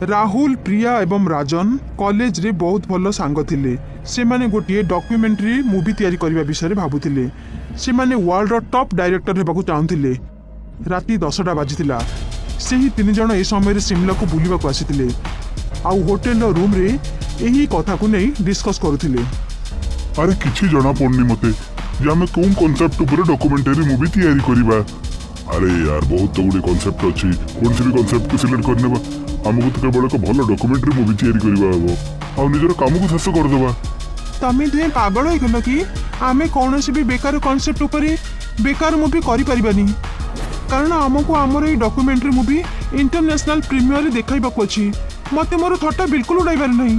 ରାହୁଲ, ପ୍ରିୟା ଏବଂ ରାଜନ କଲେଜରେ ବହୁତ ଭଲ ସାଙ୍ଗ ଥିଲେ। ସେମାନେ ଗୋଟିଏ ଡକ୍ୟୁମେଣ୍ଟାରୀ ମୁଭି ତିଆରି କରିବା ବିଷୟରେ ଭାବୁଥିଲେ। ସେମାନେ ୱାର୍ଲଡର ଟପ୍ ଡାଇରେକ୍ଟର ହେବାକୁ ଚାହୁଁଥିଲେ। ରାତି 10ଟା ବାଜିଥିଲା। ସେହି ତିନି ଜଣ ଏ ସମୟରେ ସିମଲାକୁ ବୁଲିବାକୁ ଆସିଥିଲେ ଆଉ ହୋଟେଲର ରୁମ୍ରେ ଏହି କଥାକୁ ନେଇ ଡିସ୍କସ୍ କରୁଥିଲେ। ଆରେ, କିଛି ଜଣା ପଡୁନି ମତେ ଯେ ଆମେ କେଉଁ କନସେପ୍ଟ ଉପରେ ଡକୁମେଣ୍ଟାରୀ ମୁଭି ତିଆରି କରିବା। ଆରେ ୟାର, ବହୁତ ଗୁଡିଏ କନସେପ୍ଟ ଅଛି। କୌଣସି ବି କନସେପ୍ଟକୁ ସିଲେକ୍ଟ କରିନେବା। ଆମକୁ ତ କେବଳ ଏକ ଭଲ ଡକୁମେଣ୍ଟାରୀ ମୁଭି ତିଆରି କରିବା ହବ ଆଉ ନିଜର କାମକୁ ଶେଷ କରିଦେବା। ତମେ ଦୁହେଁ ପାଗଳ ହେଇଗଲ କି? ଆମେ କୌଣସି ବି ବେକାର କନସେପ୍ଟ ଉପରେ ବେକାର ମୁଭି କରିପାରିବାନି, କାରଣ ଆମକୁ ଆମର ଏଇ ଡକ୍ୟୁମେଣ୍ଟାରୀ ମୁଭି ଇଣ୍ଟରନ୍ୟାସନାଲ ପ୍ରିମିୟରରେ ଦେଖାଇବାକୁ ଅଛି। ମତେ ମୋର ଥଟ୍ଟା ବିଲକୁଲ ଉଡ଼ାଇବାର ନାହିଁ।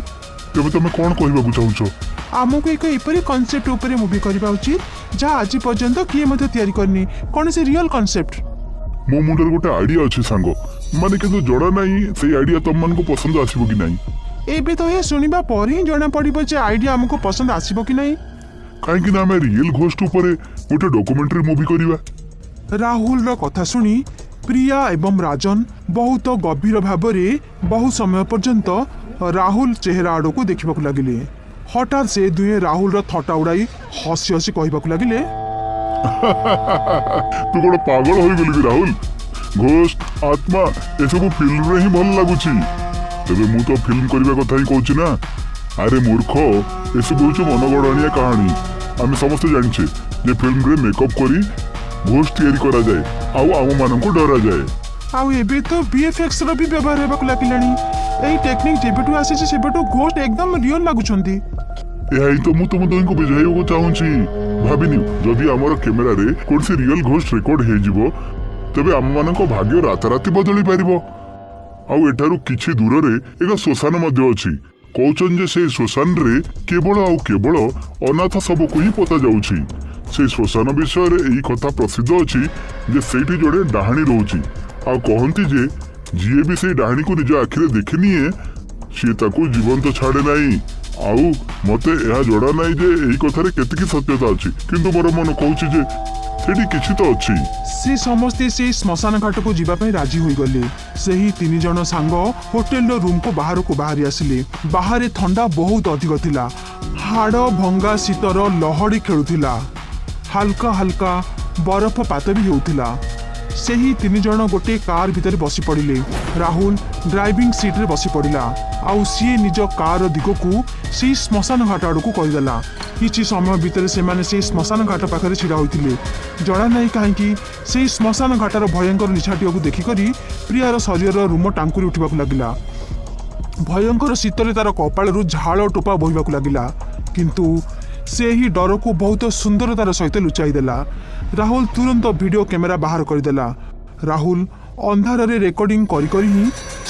ତେବେ ତମେ କଣ କହିବାକୁ ଚାହୁଁଛ? ଆମକୁ ଏକ ଏପରି କନସେପ୍ଟ ଉପରେ ମୁଭି କରିବା ଉଚିତ, ଯାହା ଆଜି ପର୍ଯ୍ୟନ୍ତ କିଏ ମଧ୍ୟ ତିଆରି କରିନି, କୌଣସି ରିଅଲ କନସେପ୍ଟ। ମୋ ମୁଣ୍ଡରେ ଗୋଟେ ଆଇଡିଆ ଅଛି ସାଙ୍ଗ ମାନେ, କିନ୍ତୁ ଜଣା ନାହିଁ ସେଇ ଆଇଡିଆ ତମମାନଙ୍କୁ ପସନ୍ଦ ଆସିବ କି ନାହିଁ। ଏବେ ତ ଏହା ଶୁଣିବା ପରେ ହିଁ ଜଣା ପଡ଼ିବ ଯେ ଆଇଡିଆ ଆମକୁ ପସନ୍ଦ ଆସିବ କି ନାହିଁ। କାହିଁକି ନା ଆମେ ରିଏଲ ଘୋଷ୍ଟ ଉପରେ ଗୋଟେ ଡକୁମେଣ୍ଟାରୀ ମୁଭି କରିବା। ରାହୁଲର କଥା ଶୁଣି ପ୍ରିୟା ଏବଂ ରାଜନ ବହୁତ ଗଭୀର ଭାବରେ ବହୁ ସମୟ ପର୍ଯ୍ୟନ୍ତ ରାହୁଲ ଚେହେରା ଆଡ଼କୁ ଦେଖିବାକୁ ଲାଗିଲେ। ହଠାତ୍ ସେ ଦୁହେଁ ରାହୁଲର ଥଟ୍ଟା ଉଡ଼ାଇ ହସି ହସି କହିବାକୁ ଲାଗିଲେ, ତୁ କଣ ପାଗଳ ହୋଇଗଲୁ କି ରାହୁଲ? ଘୋଷ୍ଟ, ଆତ୍ମା ଏସବୁ ଫିଲ୍ମରେ ହିଁ ଭଲ ଲାଗୁଛି। ତେବେ ମୁଁ ତ ଫିଲ୍ମ କରିବା କଥା ହିଁ କହୁଛି ନା। ଆରେ ମୂର୍ଖ, ଏସବୁ ହେଉଛି ମନଗଢ଼ଣିଆ କାହାଣୀ। ଆମେ ସମସ୍ତେ ଜାଣିଛେ ଯେ ଫିଲ୍ମରେ ମେକଅପ୍ କରି ଘୋଷ୍ଟ ତିଆରି କରାଯାଏ ଆଉ ଆମମାନଙ୍କୁ ଡରାଯାଏ। ଆଉ ଏବେ ତ ଭିଏଫଏକ୍ସ ର ବି ବ୍ୟବହାର ହେବାକୁ ଲାଗିଲାଣି। ଏହି ଟେକ୍ନିକ୍ ଯେବେଠୁ ଆସିଛି, ସେବେଠୁ ଘୋଷ୍ଟ ଏକଦମ ରିଅଲ ଲାଗୁଛନ୍ତି। ଏହା ହିଁ ତ ମୁଁ ତୁମ ଦୁହିଁଙ୍କୁ ବୁଝାଇବାକୁ ଚାହୁଁଛି। ଭାବିନି, ଯଦି ଆମର କ୍ୟାମେରାରେ କୌଣସି ରିଅଲ ଘୋଷ୍ଟ ରେକର୍ଡ ହେଇଯିବ, ତେବେ ଆମମାନଙ୍କ ଭାଗ୍ୟ ରାତାରାତି ବଦଳି ପାରିବ। ଆଉ ଏଠାରୁ କିଛି ଦୂରରେ ଏକ ଶ୍ମଶାନ ମଧ୍ୟ ଅଛି। କହୁଛନ୍ତି ଯେ ସେଇ ଶ୍ମଶାନରେ କେବଳ ଆଉ କେବଳ ଅନାଥ ଶବକୁ ହିଁ ପୋତା ଯାଉଛି। ସେଇ ଶ୍ମଶାନ ବିଷୟରେ ଏଇ କଥା ପ୍ରସିଦ୍ଧ ଅଛି ଯେ ସେଇଠି ଜଣେ ଡାହାଣୀ ରହୁଛି ଆଉ କହନ୍ତି ଯେ ଯିଏ ବି ସେଇ ଡାହାଣୀକୁ ନିଜ ଆଖିରେ ଦେଖିନିଏ, ସିଏ ତାକୁ ଜୀବନ୍ତ ଛାଡ଼େ ନାହିଁ। ଆଉ ମତେ ଏହା ଜଣା ନାହିଁ ଯେ ଏହି କଥାରେ କେତିକି ସତ୍ୟତା ଅଛି, କିନ୍ତୁ ମୋର ମନ କହୁଛି ଯେ ସେଠି କିଛି ତ ଅଛି। ସେ ସମସ୍ତେ ସେଇ ଶ୍ମଶାନ ଘାଟକୁ ଯିବା ପାଇଁ ରାଜି ହୋଇଗଲେ। ସେହି ତିନି ଜଣ ସାଙ୍ଗ ହୋଟେଲର ରୁମକୁ ବାହାରକୁ ବାହାରି ଆସିଲେ। ବାହାରେ ଥଣ୍ଡା ବହୁତ ଅଧିକ ଥିଲା। ହାଡ଼ ଭଙ୍ଗା ଶୀତର ଲହଡ଼ି ଖେଳୁଥିଲା। ହାଲକା ହାଲକା ବରଫପାତ ବି ହେଉଥିଲା। ସେହି ତିନି ଜଣ ଗୋଟିଏ କାର୍ ଭିତରେ ବସି ପଡ଼ିଲେ। ରାହୁଲ ଡ୍ରାଇଭିଂ ସିଟ୍ରେ ବସି ପଡ଼ିଲା ଆଉ ସିଏ ନିଜ କାର୍ର ଦିଗକୁ ସେଇ ଶ୍ମଶାନ ଘାଟ ଆଡ଼କୁ କରିଦେଲା। କିଛି ସମୟ ଭିତରେ ସେମାନେ ସେଇ ଶ୍ମଶାନ ଘାଟ ପାଖରେ ଛିଡ଼ା ହୋଇଥିଲେ। ଜଣା ନାହିଁ କାହିଁକି, ସେଇ ଶ୍ମଶାନ ଘାଟର ଭୟଙ୍କର ନିଛାଟିଆକୁ ଦେଖିକରି ପ୍ରିୟାର ଶରୀରର ରୁମ ଟାଙ୍କୁରି ଉଠିବାକୁ ଲାଗିଲା। ଭୟଙ୍କର ଶୀତରେ ତାର କପାଳରୁ ଝାଳ ଟୋପା ବୋହିବାକୁ ଲାଗିଲା, କିନ୍ତୁ ସେ ଏହି ଡରକୁ ବହୁତ ସୁନ୍ଦରତାର ସହିତ ଲୁଚାଇ ଦେଲା। ରାହୁଲ ତୁରନ୍ତ ଭିଡ଼ିଓ କ୍ୟାମେରା ବାହାର କରିଦେଲା। ରାହୁଲ ଅନ୍ଧାରରେ ରେକର୍ଡିଂ କରି କରି ହିଁ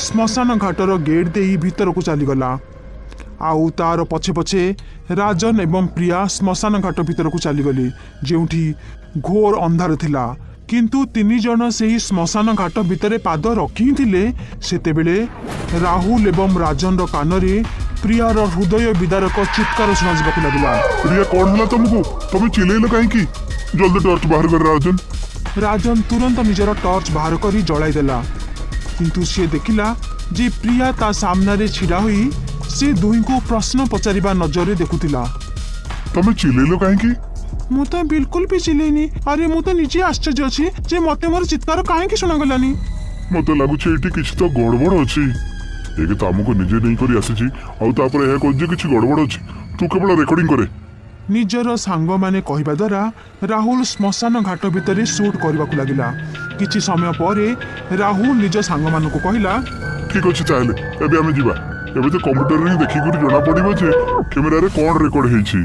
ଶ୍ମଶାନ ଘାଟର ଗେଟ୍ ଦେଇ ଭିତରକୁ ଚାଲିଗଲା ଆଉ ତାର ପଛେ ପଛେ ରାଜନ ଏବଂ ପ୍ରିୟା ଶ୍ମଶାନ ଘାଟ ଭିତରକୁ ଚାଲିଗଲେ, ଯେଉଁଠି ଘୋର ଅନ୍ଧାର ଥିଲା। କିନ୍ତୁ ତିନି ଜଣ ସେହି ଶ୍ମଶାନ ଘାଟ ଭିତରେ ପାଦ ରଖି ହିଁ ଥିଲେ, ସେତେବେଳେ ରାହୁଲ ଏବଂ ରାଜନର କାନରେ ପ୍ରିୟାର ହୃଦୟ ବିଦାରକ ଚିତ୍କାର ଶୁଣାଯିବାକୁ ଲାଗିଲା। ପ୍ରିୟା, କଣ ହେଲା ତମକୁ? ତମେ ଚିଲେଇଲ କାହିଁକି? ଜଲ୍ଦି ଟର୍ଚ୍ଚ ବାହାର କର ରାଜନ। ରାଜନ ତୁରନ୍ତ ନିଜର ଟର୍ଚ୍ଚ ବାହାର କରି ଜଳାଇ ଦେଲା, କିନ୍ତୁ ସିଏ ଦେଖିଲା ଯେ ପ୍ରିୟା ତା ସାମ୍ନାରେ ଛିଡ଼ା ହୋଇ ସେ ଦୁହିଁଙ୍କୁ ପ୍ରଶ୍ନ ପଚାରିବା ନଜରରେ ଦେଖୁଥିଲା। ତମେ ଚିଲେଇଲ କାହିଁକି? ମୁଁ ତ ବିଲକୁଲ ବି ଚିଲେଇନି। ଆରେ, ମୁଁ ତ ନିଜେ ଆଶ୍ଚର୍ଯ୍ୟ ଅଛି ଯେ ମତେ ମୋର ଚିତ୍କାର କାହିଁକି ଶୁଣାଗଲାନି। ମତେ ଲାଗୁଛି ଏଇଠି କିଛି ତ ଗଡବଡ ଅଛି। ଏକ ତ ଆମକୁ ନିଜେ ନେଇକରି ଆସିଛି ଆଉ ତାପରେ ଏହା କହୁଛି ଯେ କିଛି ଗଡବଡ ଅଛି। ତୁ କେବଳ ରେକର୍ଡିଂ କରେ। ନିଜର ସାଙ୍ଗମାନେ କହିବା ଦ୍ୱାରା ରାହୁଲ ଶ୍ମଶାନ ଘାଟ ଭିତରେ ସୁଟ୍ କରିବାକୁ ଲାଗିଲା। କିଛି ସମୟ ପରେ ରାହୁଲ ନିଜ ସାଙ୍ଗମାନଙ୍କୁ କହିଲା, ଠିକ ଅଛି, ତାହେଲେ ଏବେ ଆମେ ଯିବା। ଏବେ ତ କମ୍ପ୍ୟୁଟରରେ ହିଁ ଦେଖିକରି ଜଣା ପଡିବ ଯେ କ୍ୟାମେରାରେ କଣ ରେକର୍ଡ ହେଇଛି।